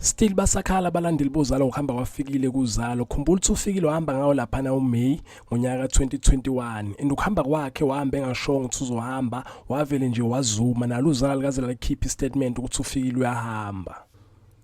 Still basakhala abalandeli boZalo ngokuhamba kwaFikile kuZalo. Khumbula ukuthi uFikile wahamba ngawo laphana uMay ngonyaka 2021 and ukuhamba kwakhe wahamba engashongo ukuthi uzohamba, wavele nje wazuma nalo uZalo likaze lalikhipha istatement ukuthi uFikile uyahamba.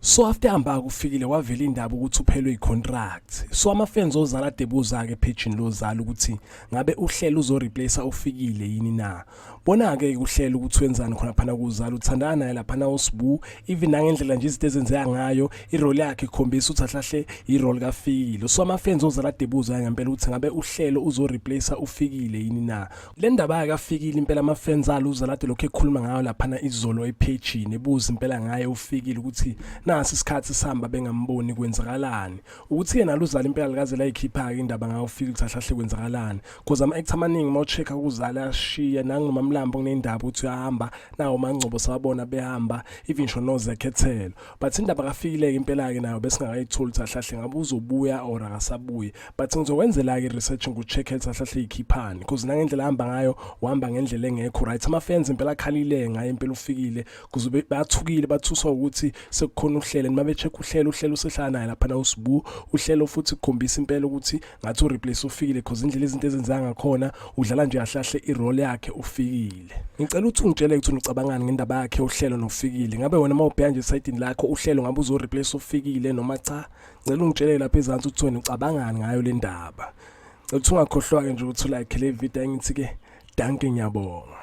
So after ehamba kuFikile kwavela indaba ukuthi uphelwe icontract. So ama fans oZalo adebuza ke page loZalo ukuthi ngabe uHlelo uzo replace uFikile yini na. Bona-ke kuhlela ukuthi wenzani khona phana kuZalo, uthandana naye laphana uSibu, even nangendlela nje izinto ezenzeka ngayo, irole yakhe ikhombisa ukuthi ahlahle irole kaFikile. So ama-fans oZalo adebuza ngempela ukuthi ngabe uHlelo uzoreplace uFikile yini na. Le ndaba yakaFikile impela ama-fans alo uZalo ade lokhu ekhuluma ngayo laphana izolo ephejini, ebuza impela ngaye uFikile ukuthi nasi isikhathi sihamba bengamboni kwenzakalani. Ukuthi yena luzala impela likaze layikhipha-ke indaba ngayo uFikile ukuthi ahlahle kwenzakalani. Cause ama-actor amaningi uma ucheck-a kuzala ashiya nanguMamlambo kunendaba ukuthi uyahamba nawo MaNgcobo sawabona behamba even ngisho noZekhethelo. But indaba kaFikile-ke impela-ke nayo besingakayitholi ukuthi ahlahle ngabe uzobuya or akasabuyi. But ngizokwenzela-ke i-research ngu-check-e ukuthi ahlahle ikhiphani cause nangendlela ahamba ngayo uhamba ngendlela engekho right. Ama-fans impela akhalile ngaye impela uFikile cause bathukile bathuswa ukuthi sekukhona uHlelo and mabe-check uHlelo, uHlelo usehlala naye laphana uSibu. UHlelo futhi kukhombisa impela ukuthi ngathi ureplace uFikile cause indlela izinto ezenzeka ngakhona udlala nje ahlahle irole yakhe uFikile. Ngicela ukuthi ungitshele ukuthi ucabangani ngendaba yakhe uHlelo noFikile. Ngabe wena mawubheka nje esayidini lakho uHlelo ngabe uzoreplace uFikile noma cha? Ngicela ungitshele lapha ezansi ukuthi wena ucabangani ngayo le ndaba. Ngicela ukuthi ungakhohlwa ke nje ukuthi ulike le video, ngithi ke dankie, ngiyabonga.